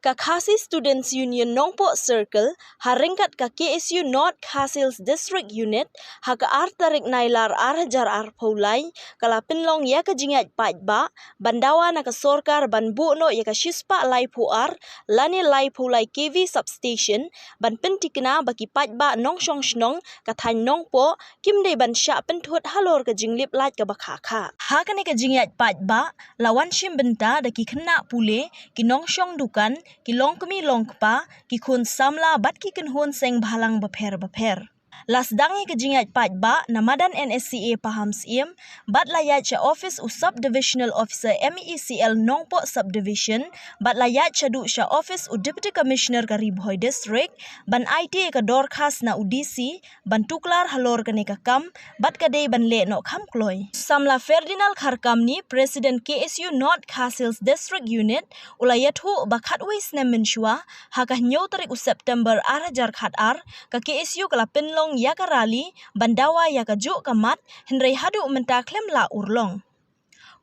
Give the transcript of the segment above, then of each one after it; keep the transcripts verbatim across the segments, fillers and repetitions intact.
Ka Khasi Students Union Nongpoh Circle, ha ryngkat ka K S U North Khasi Hills District Unit, ha ka ar tarik Nailar ar hajar arphew lai, ka la pynlong ïa ka jingïaid paidbah, ban dawa na ka sorkar ban buh noh ïa ka shispah laiphew ar, lane laiphew lai K V substation, ban pyntikna ba ki paidbah nongshong shnong, ka thaiñ Nongpoh, kim dei ban shah pynthut halor ka jinglip lait kaba kha kha. Ha kane ka jingïaid paidbah, la wan shim bynta da ki khynnah pule, ki nongshong dukan, ki longkmie longkpa, ki khun samla bad ki kynhun seng bhalang bapher bapher. La sdang ïa ka jingïaid paidbah na madan N S C A Pahamsyiem, bad la ïaid sha office u Sub Divisional Officer M E C L Nongpoh Subdivision, bad la ïaid shaduh sha office u Deputy Commissioner ka Ri Bhoi District, ban aiti ïa ka dorkhas na u D C, ban tuklar halor kane ka kam, bad ka dei ban leh noh kham kloi. Samla Ferdinand Kharkamni, President K S U North Khasi Hills District Unit, u la ïathuh ba khatwei snem mynshuwa, ha ka hynñiew tarik u September ar hajar khatar, ka K S U ka la pynlong ïa ka rally, ban dawa ïa ka juh ka mat, hynrei haduh mynta khlem lah urlong.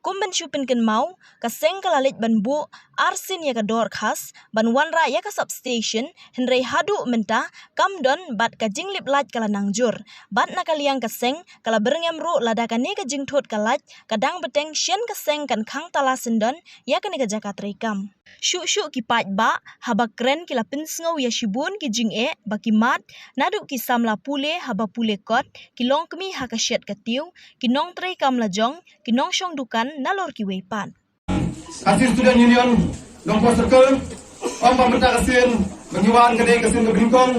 Kum ban shu pynkynmaw, ka seng ka la leit ban buh arsien ïa ka dorkhas, ban wanrah ïa ka substation, hynrei haduh mynta, kam don bad ka jinglip lait ka la nang jur. Bad na ka liang ka seng, ka la byrngem ruh lada kane ka jingthut ka lait, ka dang bteng shen ka seng kan khang tala syndon, ïa kane ka jaka treikam. Shuh shuh ki paidbah, haba kren ki la pynsngew ïa shibun ki jingeh, ba ki mat, naduh ki samla pule, haba pule kot, ki longkmie ha ka shet ka tiew, ki nongtreikam lajong, ki nongshong dukan, nalor kiwei pat. Khasi Student Union, Nongpoh Circle, ong ba mynta ka sien, ba ngi wan ka dei ka sien kaba nyngkong,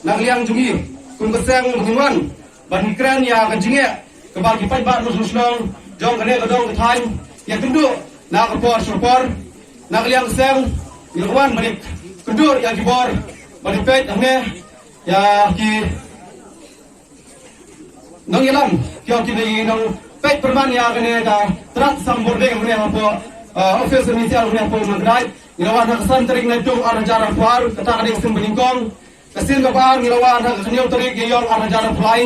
na ka liang jong ngi, kum ka seng ba ngi wan, ba ngi kren ïa ka jingeh, kaba ki paidbah nongshong shnong, jong kane ka dong ka thaiñ, ïa kynduh, na ka por sha ka por, na ka liang ka seng, ngi la wan ba ngi kynduh ïa ki bor, ba ngi peit hangne, ïa ki nongïalam, ki ong ki dei nongpeit pyrman ïa kane ka trat sam bording hangne hapoh, uh, office minister hangne hapoh Nongkdai. Ngi la wan ha ka san tarik Naitung ar hajar arphew ar, kata ka dei ka sien ba nyngkong. Ka sien kaba ar ngi la wan ha ka hynñiew tarik Ïaïong ar hajar arphew lai.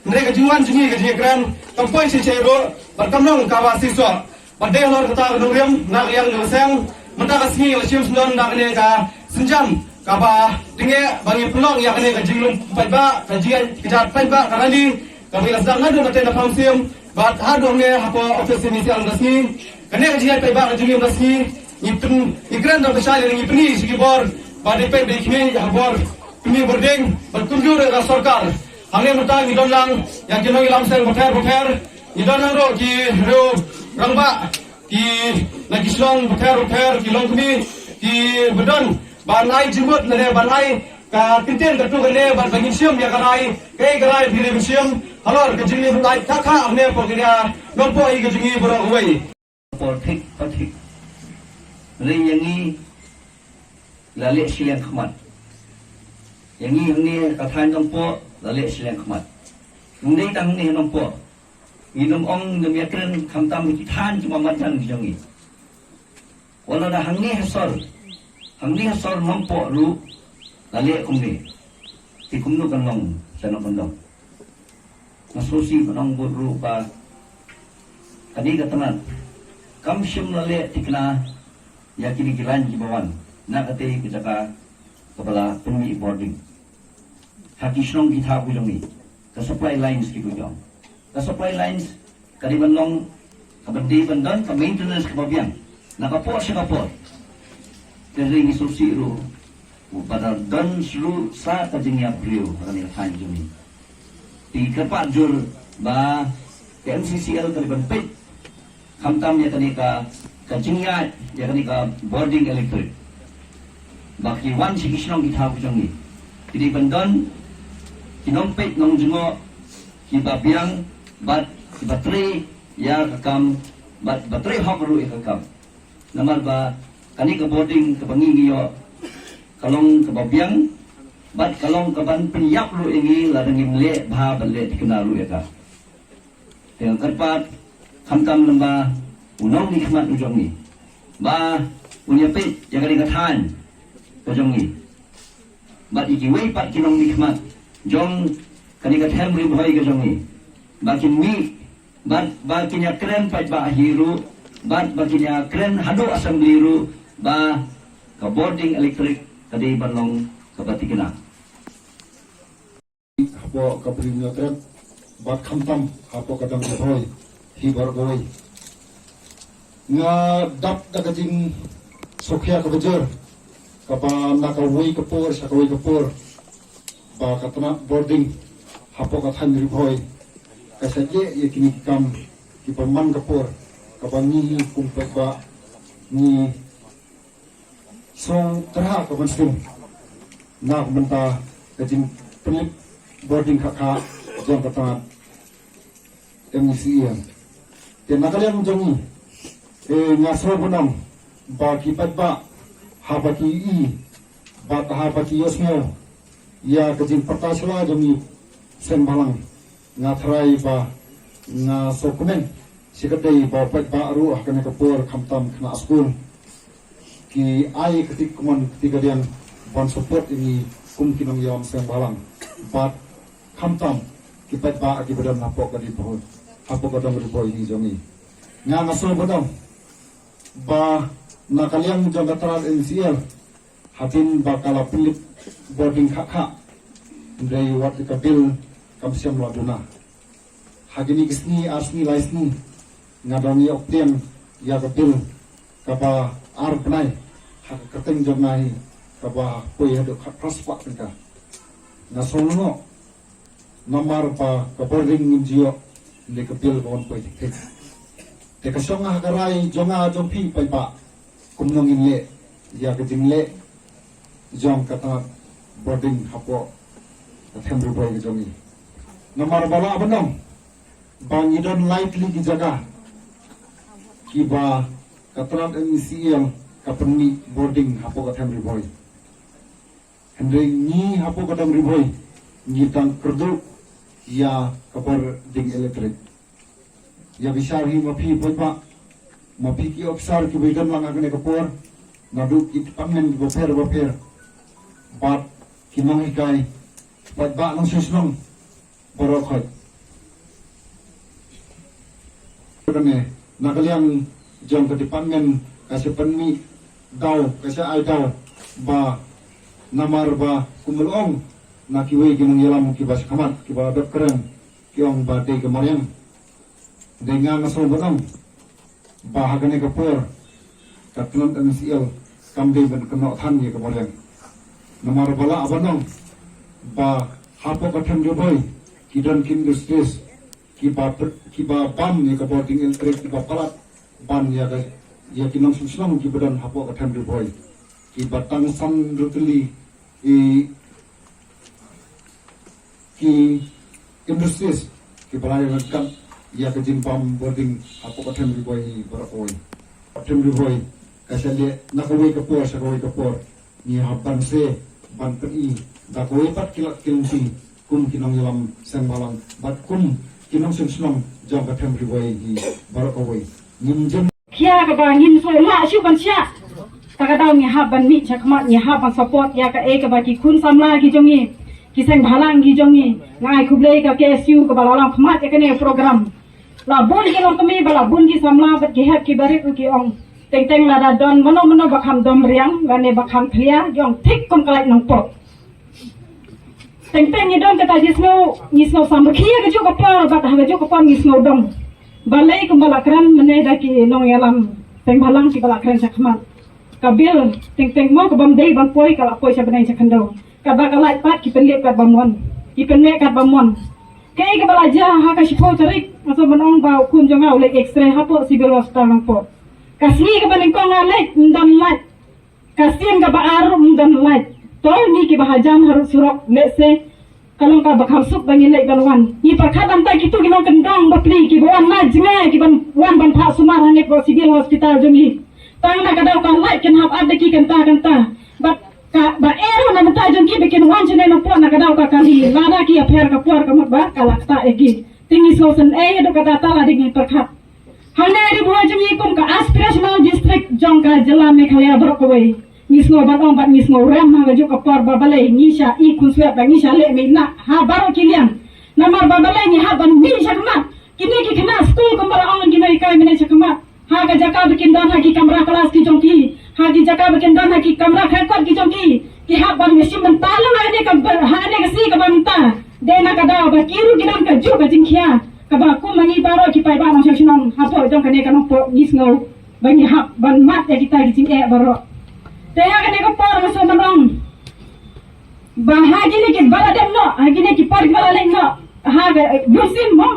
Hynrei ka jingwan jong ngi ka jingkren kam poi shisha ruh, bad kam long kaba shisha. Ba dei halor kata ka nongrim, na ka liang jong ka seng, mynta ka sngi la shim syndon na kane ka sienjam, kaba tyngeh ba ngi pynlong ïa kane ka jinglum paidbah, ka jingïaid kjat paidbah, ka rally, kaba ngi la sdang naduh na tei na Pahamsyiem, bad haduh hangne hapoh office M E C L mynta ka sngi. Kane ka jingïaid paidbah ka jingim mynta ka sngi, ngi pyn, ngi kren da ka shai lane ngi pyni sha ki bor, ba dei peit ba dei khmih ha bor, pyni bording, bad kumjuh ruh ka sorkar. Hangne mynta ngi don lang ïa ki nongïalam seng bapher bapher, ngi don lang ruh ki riew rangbah, ki na ki shnong bapher bapher, ki longkmie, ki ba don ban ai jingmut lane ban ai ka kyntien katto katne, bad ba ngin shim ïa ka rai, kaei ka rai phi dei ban shim halor ka jinglip lait kha kha hangne hapoh ka ri Nongpoh hi ka jong ngi baroh kawei. Por thik pa thik. Hynrei ïa ngi la leh shiliang khmat. Ïa ngi hangne ka thaiñ Nongpoh la leh shiliang khmat. Ym dei tang hangne Nongpoh. Ngin ym ong, ngin ym ïakren khamtam ki thaiñ kiba marjan ki jong ngi. Wat lada hangne ha sor, hangne ha sor Nongpoh ruh la leh kumne, te kumno kan long sha nongkyndong? Nga sngewsih ban ong bud ruh ba kane ka tnat kam shym la leh thikna ïa kine ki lain kiba wan na katei ka jaka kaba la pynmih bording ha ki shnong ki thaw ki jong ngi. Ka supply lines kiba jong, ka supply lines ka dei ban long, ka ban dei ban don ka maintenance kaba biang na ka por sha ka por. Te hynrei ngi sngewsih ruh ba la don ruh sa ka jingïap briew ha kane ka thaiñ jong ngi. Te kyrpad jur ba ka M C C L ka dei ban peit khamtam ïa kane ka, ka jingïaid ïa kane ka bording electric. Ba ki wan sha ki shnong ki thaw ki jong ngi, ki dei ban don ki nongpeit nongjngoh kiba biang bad kiba trei ïa ka kam bad ba trei hok ruh ïa ka kam. Namar ba kane ka bording kaba ngi ngi ïoh ka long kaba biang bad ka long kaban pynïap ruh ïa ngi lada ngim leh bha ban leh thikna ruh ïa ka. Te nga kyrpad khamtam lyngba u nongmihkhmat u jong ngi ba un ïa peit ïa kane ka thaiñ ka jong ngi bad ïa kiwei pat ki nongmihkhmat jong kane ka them Ri Bhoi ka jong ngi ba kin mih bad ba kin ïa kren paidbah hi ruh bad ba kin ïa kren haduh assembly ruh ba Ka bording electric ka dei ban long kaba thikna hapoh ka Bri Hynñiewtrep bad khamtam hapoh ka dong Ri Bhoi hi baroh kawei. Nga dap da ka jingsngewkhia kaba jur kaba na kawei ka por sha kawei ka por ba ka tnat bording hapoh ka thaiñ Ri Bhoi ka shah ïeh ïa kine ki kam kiba man ka por kaba ngi hi kum paidbah ngi sngewthuh ka ban sngewthuh na ka bynta ka jingpynlip bording khah khah jong ka tnat M E C L. Te na ka liang jong ngi, eh, nga sngew ban ong ba ki paidbah haba ki i bad haba ki ïohsngew ïa ka jingpyrta sla jong ngi seng bhalang, nga tharai ba nga sngewkmen shi katdei ba paidbah ruh ha kane ka por khamtam khynnah skul ki ai kti kamon kti kadiang ban support ïa ngi kum ki nongïalam seng bhalang bad khamtam ki paidbah kiba don hapoh ka Ri Bhoi, hapoh ka dong Ri Bhoi hi jong ngi. Nga nga sngew ban ong ba na ka liang jong ka tnat M E C L hadien ba ka la pynlip bording khah khah, hynrei wat ka bill kam shym la duna. Ha kine ki sngi, ar sngi, lai sngi nga dang ïoh pdiang ïa ka bill kaba ar bnai ha ka kyrteng jong nga hi kaba poi haduh khatphra spah tyngka. Nga sngew lyngngoh namar ba ka bording ngim ju ïoh, ne ka bill ka wan poi thik thik. Te ka shong ha ka rai jong nga jong phi paidbah kumno ngin leh ïa ka jingleh jong ka tnat bording hapoh ka them Ri Bhoi ka jong ngi. Namar ba lah ban ong ba ngi don lai tylli ki jaka kiba ka tnat M E C L ka pynmih bording hapoh ka them Ri Bhoi. Hynrei ngi hapoh ka dong Ri Bhoi ngi dang kyrduh ïa ka bording electric. Ïa bishar hi ma phi paidbah, ma phi ki ophisar kiba don lang ha kane ka por, naduh ki department kiba pher ba pher bad ki nonghikai, paidbah nongshong shnong baroh khoit. Kane na ka liang jong ka department ka sa pynmih daw, ka sa ai daw ba namar ba kumba la ong na kiwei ki nongïalam kiba shakhmat kiba dep kren ki ong ba dei ka mariang. Dei nga nga sngew ban ong ba ha kane ka por ka tnat M C L kam dei ban kynnoh than ïa ka mariang. Namar ba lah ban ong ba hapoh ka them Ri Bhoi ki don ki industries kiba pr- kiba bam ïa ka bording electric, kiba palat ban ïa ka, ïa ki nongshong shnong kiba don hapoh ka them Ri Bhoi, kiba tang san ruh tylli i ki industries kiba la ïa ryngkat ïa ka jingbam bording hapoh ka them Ri Bhoi hi baroh kawei. Ka them Ri Bhoi ka sa leh na kawei ka por sha kawei ka por. Ngi hap ban se ban pyni da kawei pat ki lad ki lynti kum ki nongïalam seng bhalang bad kum ki nongshong shnong jong ka them Ri Bhoi hi baroh kawei. Ngim jin Khia kaba ngin sa lah shuh ban shah. Ta ka daw ngi hap ban mih shakhmat, ngi hap ban support ïa kaei kaba ki khun samla ki jong ngi, ki seng bhalang ki jong ngi. Nga ai khublei ka K S U kaba la long khmat ïa kane program. La bun ki longkmie bad la bun ki samla bad ki hep kiba rit ruh ki ong, teng teng lada don mano mano ba kham dom riang lane ba kham thlia, ki ong thik kum ka lait nongpop. Teng teng ngi don kata, ngi sngew, ngi sngew samrkhie ha kajuh ka por bad ha kajuh ka por ngi sngew dom. Balei kumba la kren mynne da ki nongïalam seng bhalang kiba la kren shakhmat, ka bill teng teng mo ka bym dei ban poi ka la poi sha bneng sha khyndew. Katba ka lait pat ki pynlip katba mon, ki pynmih katba mon. Kaei kaba la jia ha ka shiphew tarik, nga sngew ban ong ba u khun jong nga u leit X-ray hapoh Civil Hospital Nongpoh. Ka sngi kaba nyngkong nga leit, ym don light. Ka sien kaba ar ruh ym don light. To ngi kiba hajan harud surok, lehse ka long kaba kham suk ba ngin leit ban wan. Ngi pyrkhat ynda kito ki nongkyndong bapli kiba wan na jngai kiban wan ban phah sumar hangne hapoh Civil Hospital jong ngi. Tang na ka daw ka light kin hap ap da ki kynta kynta. Bad kaba eh ruh na bynta jong ki ba kin wan shane nongpoh na ka daw ka kali. Lada ki ïapher ka por ka mut ba ka la ktah ïa ki. Te ngi sngewsynei haduh katta katta lada ngi pyrkhat. Hangne Ri Bhoi jong ngi kum ka aspirational district jong ka jylla Meghalaya baroh kawei, ngi sngew ban ong bad ngi sngew rem ha kajuh ka por ba balei ngi shah i khunswet ba ngi shah leh mih nah ha baroh ki liang. Namar ba balei ngi hap ban mih shakhmat. Kine ki khynnah skul kumba la ong ki nonghikai mynne shakhmat, ha ka jaka ba kin don ha ki kamra klas ki jong ki, Ha ki jaka ba kin don ha ki kamra khaikot ki jong ki, ki hap ban shim bynta lang ha kane ka, ha kane ka sngi kaba mynta. Dei na ka daw ba ki ruh ki don kajuh ka jingkhia kaba kum ma ngi baroh ki paidbah nongshong shnong hapoh jong kane ka Nongpoh ngi sngew ba ngi hap ban mad ïa kita ki jingeh baroh. Te ha kane ka por nga sngewbha ban ong ba ha kine ki ba la dep noh, ha kine ki por ki ba la leit noh, ha ka, eh, bunsien mo,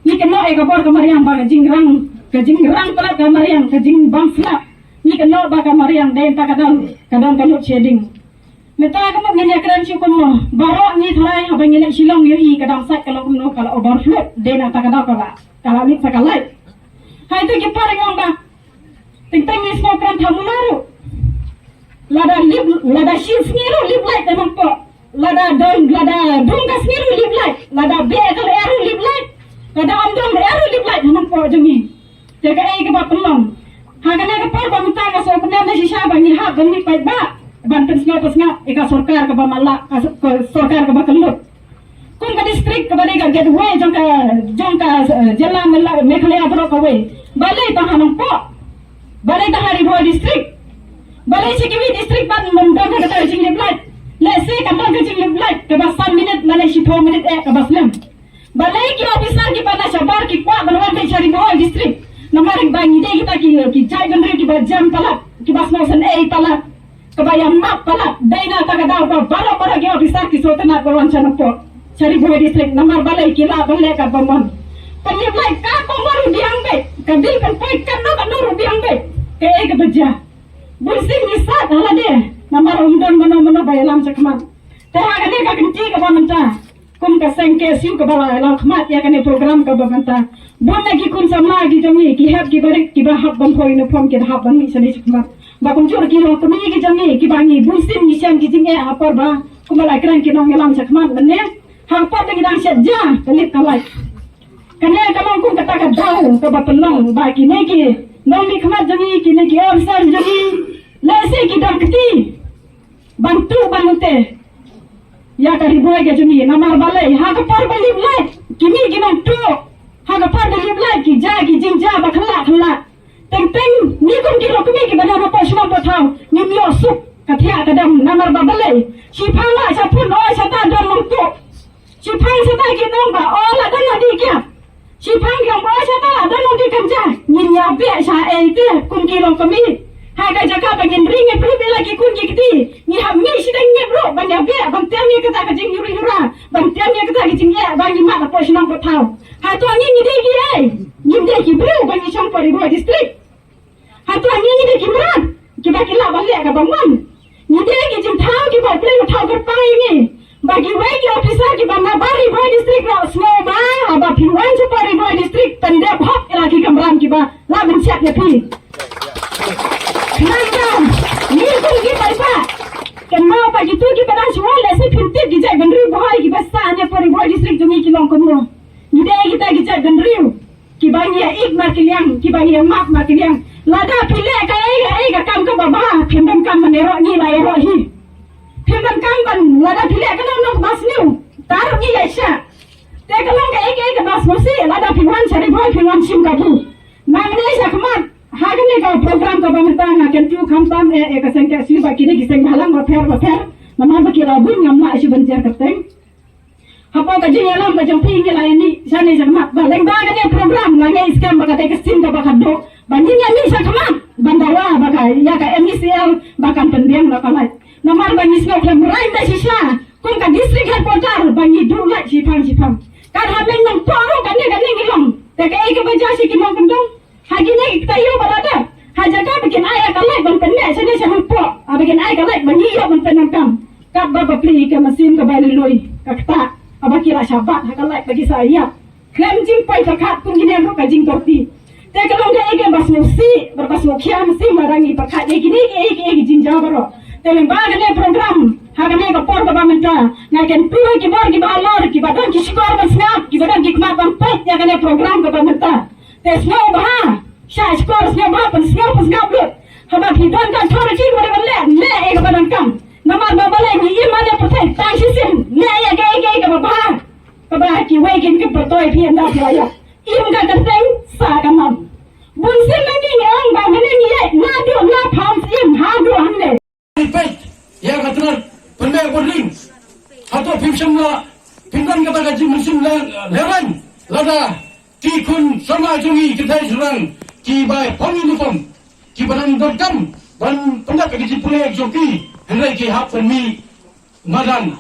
ngi kynnoh ïa ka bor ka mariang ba ka jingrang, ka jingrang palat ka mariang, ka jingbam slap. Ngi kynnoh ba ka mariang dei ta ka dang, ka dang ka lut shading. Mynta ka mut ngin ïa kren shuh kumno, baroh ngi tharai haba ngi leit Shillong ïohi ka dang sait ka long kumno, ka la overflow, dei na ta ka daw ka la, ka la lut sa ka light. Hai tu ki por ngi ong ba Teng teng ngi sngewkren tang mula ruh. Lada lip, lada shi sngi ruh lip light te Nongpoh. Lada don, lada don ka sngi ruh lip light. Lada beh ka lyer ruh lip light. Lada ym don lyer ruh lip light Nongpoh jong ngi. Te kaei kaba pynlong? Ha kane ka por ba mynta nga sngewkmen na shisha ba ngi hap ban mih paidbah ban pynsngew pynsngew ïa ka sorkar kaba matlah, ka s-, ka sorkar kaba kyllut. Kum ka district kaba dei ka gateway jong ka, jong ka, eh, jylla Meghalaya baroh kawei. Balei tang ha Nongpoh? Balei tang ha Ri Bhoi district? Balei shi kiwei district pat ym don kata ka jinglip light? Lehse kan don ka jinglip light kaba san minit lane shiphew minit eh kaba slem. Balei ki officer kiba na shabar ki kwah ban wan beit sha Ri Bhoi district? Namar ba ngi dei kita ki, ki jaitbynriew kiba jem palat, kiba sngewsynei palat. Kaba ïa map palat, dei na ta ka daw ba baroh baroh ki officer ki sngewtynnat ban wan sha Nongpoh, sha Ri Bhoi district, namar balei ki lah ban leh katba mon. Pynlip light katba mon ruh biang beit, ka bil pynpoi katno katno ruh biang beit. Kaei kaba jia? Bunsien ngi sat ha lade, namar ym don mano mano ba ïalam shakhmat. Te ha kane ka kynti kaba mynta, kum ka seng K S U kaba la ïalam khmat ïa kane program kaba mynta, bun na ki khun samla ki jong ngi, ki hep ki barit kiba hap ban poi uniform ki hap ban mih shane shakhmat. Ba kumjuh ki longkmie ki jong ngi kiba ngi bunsien ngi shem ki jingeh ha por ba kumba la kren ki nongïalam shakhmat mynne, ha por ba ngi dang shet ja ka lip ka light. Kane ka long kum kata ka daw kaba pynlong ba kine ki nongmihkhmat jong ngi, kine ki officer jong ngi, lehse ki dang kti ban tuh ban lute ïa ka Ri Bhoi ka jong ngi. Namar balei? Ha ka por ba lip light ki mih ki nongtuh, ha ka por ba lip light ki ja ki jingjia ba khlak khlak. Teng teng ngi kum ki longkmie kiba don hapoh shnong poh thaw ngim ïoh suk ka thiah ka dam. Namar ba balei? Shiphang lah sha pun, oh shata don nongtuh. Shiphang shata ki ong ba, oh la don la dih kiad. Shiphang ki ong ba, oh shata la don la dih kynja. Ngin ïa beh sha ei te kum ki longkmie? Ha ka jaka ba ngin ring ïa pyrshah ïa la ki khun ki kti, ngi hap mih shiteng ngit ruh ban ïa beh ban tiam ïa kata ka jingïuri ïura, ban tiam ïa kata ka jingeh ba ngi mad hapoh shnong poh thaw. Hato ngi ngi dei ki ei? Ngim dei ki briew ba ngi shong poh Ri Bhoi district? Hato ngi ngi dei ki mrad kiba ki lah ban leh kaba mon? Ngi dei ki jingthaw kiba U Blei u thaw kyrpang ïa ngi. Ba kiwei ki officer kiba na bar Ri Bhoi district ruh sngewbha haba phi wan shapoh Ri Bhoi district pyndep hok ïa la ki kamram kiba lah ban shet ïa phi. Nangta ngi kum ki paidbah, kynmaw ba kitu kiba dang shu wan lehse phin tip ki jaitbynriew Bhoi kiba sah hangne hapoh Ri Bhoi district jong ngi ki long kumno. Ngi dei kita ki jaitbynriew kiba ngi ïa ïeit markylliang, kiba ngi ïa map markylliang. Lada phi leh kaei kaei ka kam kaba bha, phim donkam ban ïaroh ngi la ïaroh hi. Phim donkam ban, lada phi leh kano kano kaba sniew, tang ruh ngi ïa shah. Te ka long kaei kaei kaba sngewsih, lada phi wan sha Ri Bhoi phi wan shim kabu. Nangne shakhmat, ha kane ka program kaba mynta nga kyntu khamtam eh, eh ka seng K S U bad kine ki seng bhalang bapher bapher. Namar ba ki la bun ngam lah shuh ban jer kyrteng. Hapoh ka jingïalam ka jong phi ngi la ïa mih shane shakhmat. Ba lyngba kane program nga ngeit skhem ba ka dei ka sien kaba khatduh ba ngin ïa mih shakhmat ban dawa ba ka ïa ka M E C L ba kan pynbiang la ka light. Namar ba ngi sngewkhlem raiñ da shisha kum ka district headquarter ba ngi duh light shiphang shiphang. Ka dei ha Nongpoh ruh kane kane ngi long. Te kaei kaba jia sha ki nongkyndong? Ha kine ki kta ïew ba la dep, ha jaka ba kin ai ïa ka light ban pynmih shane sha Nongpoh, ha ba kin ai ka light ba ngi ïoh ban pyndonkam. Katba bapli ka mynsiem kaba lui lui, ka kta, haba ki la shah bat ha ka light ba ki sa ïap. Khlem jingpoi pyrkhat kum kine ruh ka jingtorti. Te ka long kaei kaba sngewsih bad ba sngewkhia mynsiem lada ngi pyrkhat ïa kine kiei kiei ki jingjia baroh. Te lyngba kane program, ha kane ka por kaba mynta, nga kyntu ïa ki bor kiba halor, kiba don ki shkor ban sngap, kiba don ki khmat ban peit ïa kane program kaba mynta. Te sngewbha, shah shkor sngewbha, pynsngew pynsngap lut. Haba phi don ka authority kaba dei ban leh, leh ïa kaba donkam. Namar ba balei ngi im ha ne pyrthei tang shisien, leh ïa kaei kaei kaba bha. Kaba kiwei kin kin pyrtoi phi ynda phi la ïap. Im ka kyrteng, sah ka nam. Bunsien na ngi ngi ong ba hynne ngi ïaid naduh na pham syiem ha Shim la pynban kata ka jingmynsiem le-, lehraiñ lada ki khun samla jong ngi ki thei shrang ki bai phong uniform kiba dang donkam ban pyndap ïa ka jingpule jong ki, hynrei ki hap ban mih madan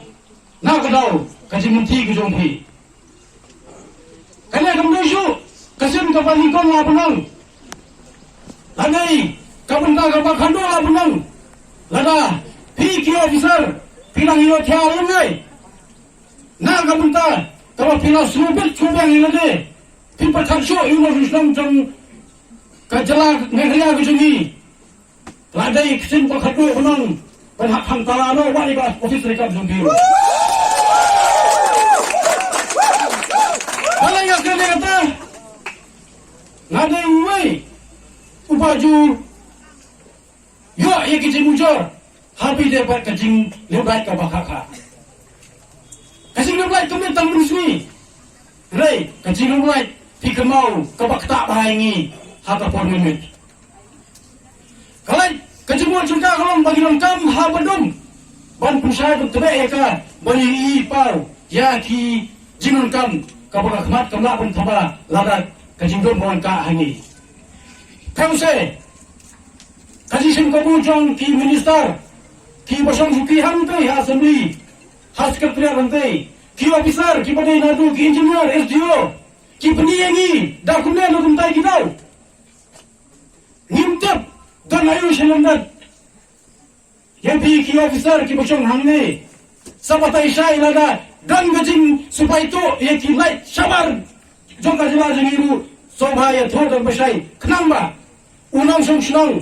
na ka daw ka jingmynti ka jong phi. Kane kam dei shuh ka sien kaba nyngkong la bynrang. Lane ka bynta kaba khatduh la bynrang. Lada phi ki officer phi nang ïoh thiah lyngngai na ka bynta kaba phi la sngewbit sngewbiang ïa lade, phi pyrkhat shuh ïa u nongshong shnong jong ka jylla Meghalaya ka jong ngi. Ka la dei ka sien ba khatduh ban ong ban hap hangta la noh, wat ïa ka office treikam jong phi ruh. Balei nga kren ïa kata? Nga dei uwei uba ju ïoh ïa ka jingmujor ha phi dei bad ka jingleh lait kaba kha kha. Ka jingleh lait kam dei tang mynsngi. Hynrei ka jingleh lait phi kynmaw kaba ktah bha ïa ngi ha ka por mynmiet. Ka lait ka jingmut jong ka ka long ba ngi donkam ha ba dum ban pynshai ban tbeh ïa ka, ban ïohi paw ïa ki jingdonkam kaba ka khmat kam lah ban thaba lada ka jingdum ka wan kah ha ngi. Tang se ka jingshim kabu jong ki minister kiba shong shuki hangtei ha assembly, ha secretariat hangtei, ki officer kiba dei naduh ki engineer, S D O, ki pyni ïa ngi da kumne na kumtai ki daw. Ngim tip don aïu sha lyndet. Ïa phi ki officer kiba shong hangne, sa batai shai lada don ka jingsubai tuh ïa ki lait shabar jong ka jylla jong ngi ruh, sngewbha ïathuh da kaba shai khnang ba u nongshong shnong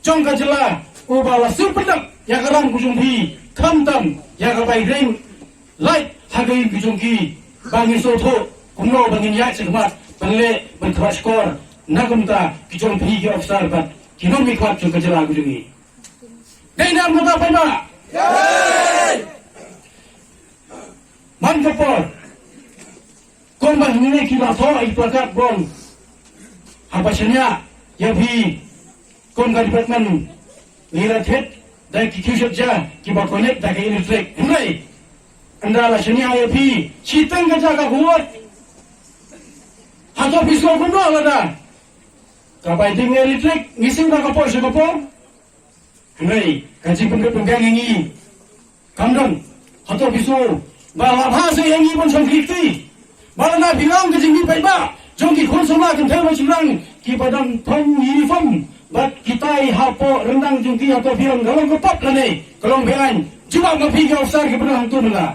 jong ka jylla uba la shu pyndap ïa ka ram ka jong phi, khamtam ïa ka bai ring lait ha ka ïing ka jong ki, ba ngin sngewthuh kumno ba ngin ïaid shakhmat ban leh ban kyrpad shkor na ka bynta ki jong phi ki officer bad ki nongmihkhmat jong ka jylla ka jong ngi. Dei ne em kata paidbah? Man ka por kumba ngi ki la thoh ïa ki plakat bong haba shaniah ïa phi kum ka department ngi la thied da ki kiew shet ja kiba connect da ka electric. Hynrei ynda la shaniah ïa phi shiteng ka jaka ka wot, hato phi sngew kumno lada ka bai ding electric ngi siew da ka por sha ka por? Hynrei ka jingpynbeit pynbiang ïa ngi kam don. Hato phi sngew ba la bha seh ïa ngi ban shong kti? Ba lada phi long ka jingmih paidbah jong ki khun samla kynthei bad shynrang kiba dang thong uniform bad kitai hapoh ryndang jong ki, hato phi ong ka long ka pop lane ka long be-aiñ? Jubab ma phi ki officer kiba don hangto mynta.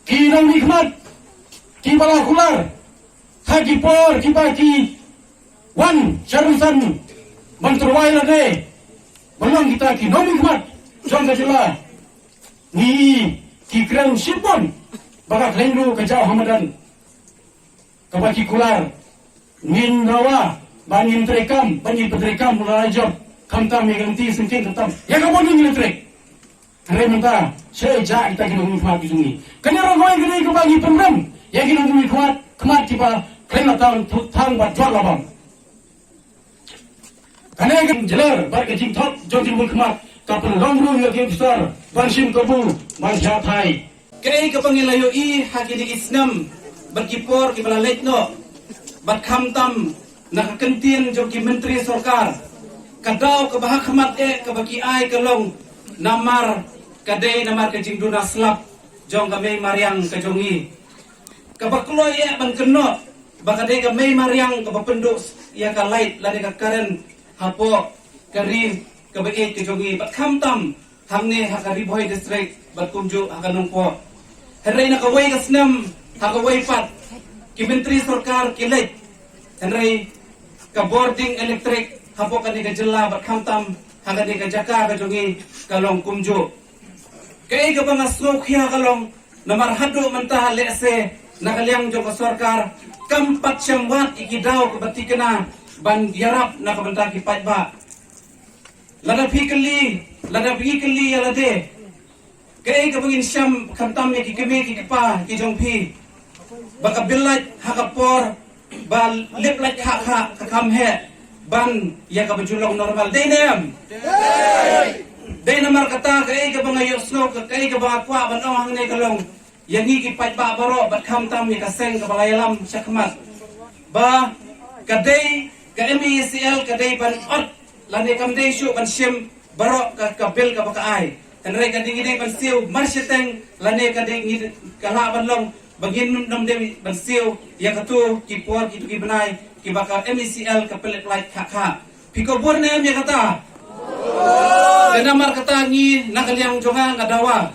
Ki nongmihkhmat kiba la kular ha ki por kiba ki wan sha rynsan ban tyrwa ïa lade ban long kita ki nongmihkhmat jong ka jylla. Ngi ki kren shibun ba ka khleiñ ruh ka jaw ha madan. Kaba ki kular ngin dawa ba ngin treikam, ba ngin pyntreikam la jop, khamtam ïa ka lynti syngkien, khamtam ïa ka bor ding electric. Hynrei mynta sha ïa kita ki nongmihkhmat ki jong ngi. Kane ruh kawei ka dei kaba ngi pynrem ïa ki nongmihkhmat, khmat kiba khlem la tang, thang bad jwat la bam. Kane ka jingjer bad ka jingthok jong ki nongmihkhmat ka pynlong ruh ïa ki officer ban shim kabu ban shah thai. Kaei kaba ngi la ïohi ha kine ki snem bad ki por kiba la leit noh, bad khamtam na ka kyntien jong ki myntri sorkar, ka daw kaba ha khmat eh kaba ki ai ka long namar ka dei namar ka jingduna slap jong ka mei mariang ka jong ngi. Kaba kloi eh ban kynnoh ba ka dei ka mei mariang kaba pynduh ïa ka light lane ka current hapoh ka ri kaba ïeit ka jong ngi, bad khamtam hangne ha ka Ri Bhoi District bad kumjuh ha ka Nongpoh. Hynrei na kawei ka snem ha kawei pat ki myntri sorkar ki leit, hynrei ka bor ding electric hapoh kane ka jylla bad khamtam ha kane ka jaka ka jong ngi ka long kumjuh. Kaei kaba nga sngewkhia ka long namar haduh mynta lehse na ka liang jong ka sorkar kam pat shym wad ïa ki daw kaba thikna ban ïarap na ka bynta ki paidbah. Lada phi kylli, lada phi kylli ïa lade, kaei kaba ngin shem khamtam ïa ki kmie ki kpa ki jong phi ba ka bill light ha ka por ba lip light kha kha ka kham heh ban ïa kaba ju long normal, dei ne em? Dei namar kata kaei kaba nga ïohsngew, ka kaei kaba nga kwah ban ong hangne ka long ïa ngi ki paidbah baroh bad khamtam ïa ka seng kaba la ïalam shakhmat, ba ka dei ka M E C L ka dei ban ot lane kam dei shuh ban shim baroh ka, ka bill kaba ka ai. Hynrei ka dei ngi dei ban siew mar shiteng lane ka dei ngi ka lah ban long ba ngin nym dei ban siew ïa katu ki por kitu ki bnai kiba ka M E C L ka pynleit pynlait kha kha. Phi kyrpad ne em ïa kata? Te namar kata ngi na ka liang jong nga nga dawa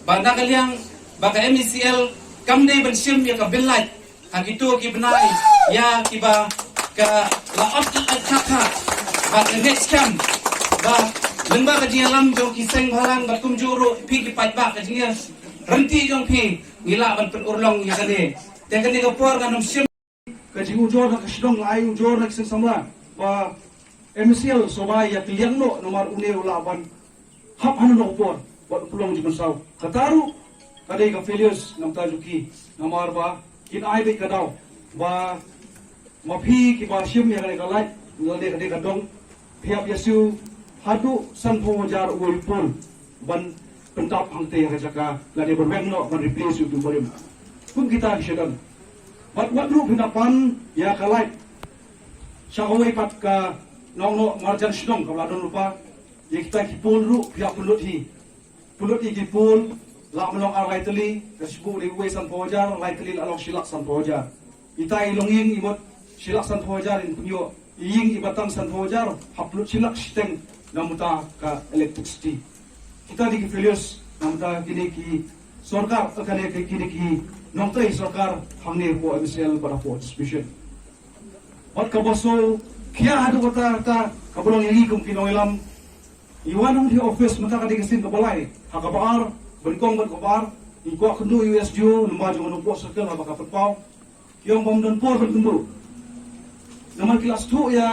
ba na ka liang ba ka M E C L kam dei ban shim ïa ka bill lait ha kitu ki bnai ïa kiba ka la ot ka kha kha. Ba ka next kam ba lyngba ka jingïalam jong ki seng bhalang bad kumjuh ruh phi ki paidbah, ka jingïaryntih jong phi ngi lah ban pynurlong ïa kane. Te kane ka por ngan ym shim. Ka jingujor na ka shnong la ai ujor na ka seng samla ba M C L shuwa ïa ka liang noh namar une u lah ban hap hana noh por bad u pynlong jingpynsaw. Kata ruh ka dei ka failures na ka bynta jong ki namar ba kin ai beit ka daw ba ma phi kiba shim ïa kane ka lait lane kane ka dong, phi hap ïa siew haduh sanphew hajar uwei u pol ban pyndap hangtei ha ka jaka lane ban weng noh ban replace ïa utu u barim. Kum kita ki sha don. Bad wat ruh phin da pan ïa ka lait sha kawei pat ka nongnoh marjan shnong kaba la don lypa. Ïa kita ki pol ruh phi hap pynlut hi. Pynlut ïa ki pol, lah ban long ar lai tylli, ka shiphew dei uwei sanphew hajar, lai tylli lah long shi lak sanphew hajar. Ita i longïing i mut shi lak sanphew hajar in pynïoh, i ïing iba tang sanphew hajar hap lut shi lak shiteng na ka bynta ka electricity. Kita dei ki failures na ka bynta kine ki sorkar, eh, kane ki, kine ki nongtrei sorkar hangne hapoh M C L bad hapoh distribution. Bad kaba sngewkhia haduh katta katta kaba long ïa ngi kum ki nongïalam. Ngi wan hangne ha office mynta ka dei ka sien kaba lai, ha kaba ar, ba nyngkong bad kaba ar, ngi kwah kynduh ïa u S D O lyngba jong u Nongpoh Circle haba ka pynpaw. Ki ong ba ym don por ban kynduh. Namar ki la sngewthuh ïa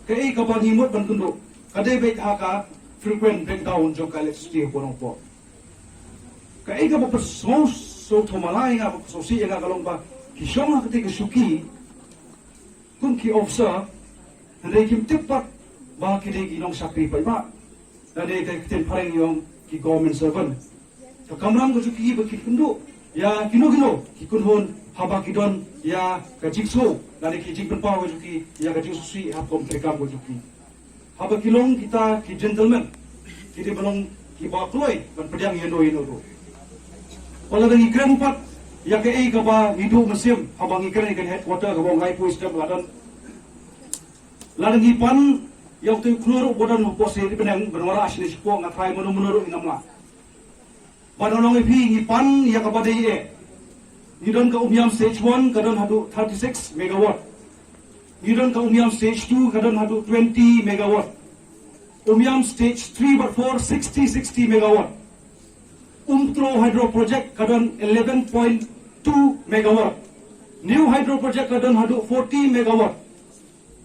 kaei kaba ngi mut ban kynduh. Ka dei beit ha ka frequent breakdown jong ka electricity hapoh Nongpoh. Kaei kaba pynsngewsih thymmai ïa nga, ba pynsngewsih ïa nga ka long ba ki shong ha katei ka shuki kum ki officer, hynrei kim tip pat ba ki dei ki nongshakri paidbah. Lane ka ktien phareng ïa ki ong ki government servant. Ka kamram ka jong ki ba kin kynduh ïa kino kino ki kynhun haba ki don ïa ka jingsngew lane ki jingpynpaw ka jong ki ïa ka jingsngewsih ha ka kam treikam ka jong ki. Haba ki long kita ki gentleman, ki dei ban long kiba kloi ban pdiang ïa no ïa no ruh. Wat la dang ngi kren pat ïa kaei kaba ngi duh mynsiem haba ngi kren ïa ka headquarter kaba ong Raipur stem la don. Lada ngi pan ïa uto u khlur uba don hapoh Sri Bneng ban wanrah shane shapoh, nga tharai mano mano ruh ngin ym lah. Ban ong ïa phi, ngi pan ïa kaba dei eh. Ngi don ka Umiam stage one ka don haduh thirty-six megawatt. Ngi don ka Umiam stage two ka don haduh twenty megawatt. Umiam stage three bad four, sixty, sixty megawatt. Umtro hydro project ka don eleven point two megawatt. New hydro project ka don haduh forty megawatt.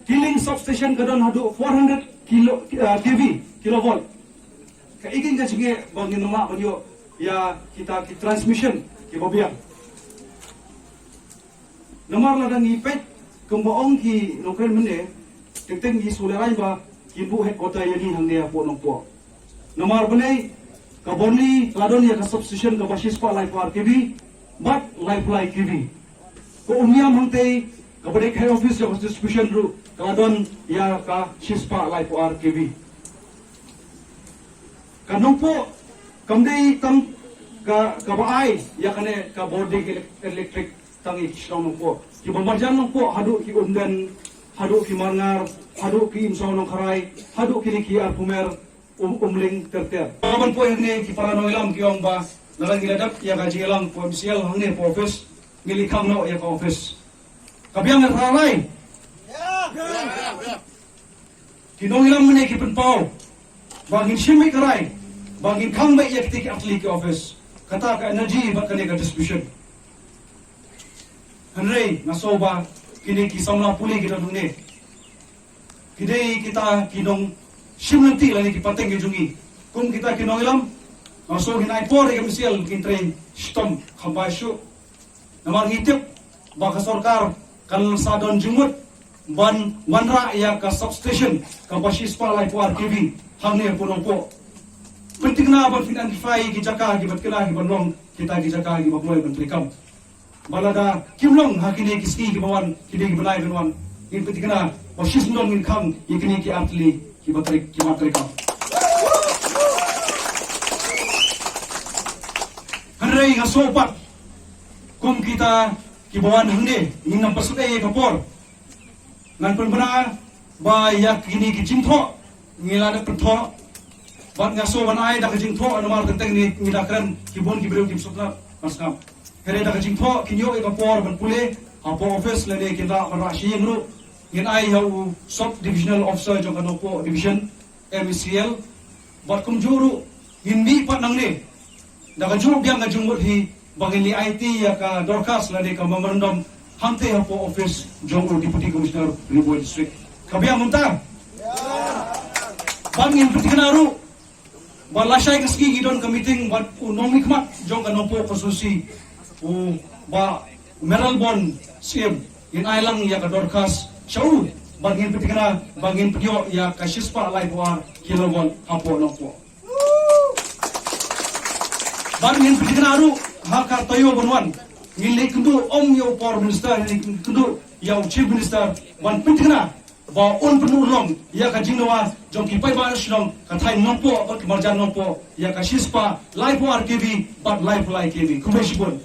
Kiling substation ka don haduh four hundred kilo, uh, K V, kilovolt. Kaei keiñ ka jingeh ba ngin ym lah ban ïoh ïa kita ki transmission kiba biang. Namar lada ngi peit kumba ong ki nongkren mynne, teng teng ngi sngewlehraiñ ba kin buh headquarter ïa ngi hangne hapoh Nongpoh. Namar balei, ka Borni ka la don ïa ka substation kaba shispah laiphew ar K V bad laiphew lai K V. Ka Umiam hangtei kaba dei ka head office jong ka distribution ruh ka la don ïa ka shispah laiphew ar K V. Ka Nongpoh kam dei tang ka, kaba ai ïa kane ka bording elek-, electric tang ïa ki shnong Nongpoh. Kiba marjan Nongpoh haduh ki Umden, haduh ki Marngar, haduh ki Imsong Nongkharai, haduh kine ki Arphumer, Um, Umling ter ter. Ban poi hangne ki para nongïalam ki ong ba lada ngi la dep ïa ka jingïalang hapoh M C L hangne hapoh office, ngi la khang noh ïa ka office. Ka biang ka rai. Ki nongïalam mynne ki pynpaw ba ngin shim beit ka rai ba ngin khang beit ïa kitei ki artylli ki office. Kata ka energy bad kane ka distribution. Hynrei nga sngew ba kine ki samla pule ki don hangne ki dei kita ki nongshim lynti lane ki pateng ki jong ngi. Kum kita ki nongïalam, nga sngew ngin ai por ïa ka M C L kin trei shitom kham bha shuh. Namar ngi tip ba ka sorkar kan sa don jingmut ban wanrah ïa ka substation kaba shispah laiphew ar K V hangne hapoh Nongpoh. pynthikna ban pyn-identify ki jaka kiba thikna kiban long kita ki jaka kiba kloi ban treikam. Ba lada kim long ha kine ki sngi kiba wan, kine ki bnai ban wan, ngin pynthikna ba shisyndon ngin khang ïa kine ki artylli kiba trei, kiba treikam. Hynrei nga sngew pat kum kita kiba wan hangne ngin nang pynshai ïa ka por. Ngan pynbna ba ïa kine ki jingthoh ngi la dep pynthikna. Bad nga sngew ban ai da ka jingthoh namar teng teng ngi, ngi da kren ki bun ki briew kim sngewtynnat ban sngap. Hynrei da ka jingthoh kin ïoh ïa ka por ban pule hapoh office lane kin da ban rah sha ïing ruh. Ngin ai ïa u Sub Divisional Officer jong ka Nongpoh Division, M E C L. Bad kumjuh ruh ngin mih pat nangne da ka jingbiang ka jingmut hi ba ngin leit aiti ïa ka dorkhas lane ka memorandum hangtei hapoh office jong u Deputy Commissioner Ri Bhoi District. Ka biang mynta. Bad ngin pynthikna ruh ba lashai ka sngi ngi don ka meeting bad u nongmihkhmat jong ka Nongpoh constituency, u Bah Mayralborn Syiem. Ngin ai lang ïa ka dorkhas sha u bad ngin pynthikna ba ngin pynïoh ïa ka shispah laiphew ar kilovolt hapoh Nongpoh. Bad ngin pynthikna ruh ha ka taïew ban wan ngin leit kynduh ym ïa u por minister, ngin leit kynduh ïa u Chief Minister ban pynthikna ba un pynurlong ïa ka jingdawa jong ki paidbah shnong ka thaiñ Nongpoh bad ki marjan Nongpoh ïa ka shispah laiphew ar K V bad laiphew lai K V. Khublei shibun.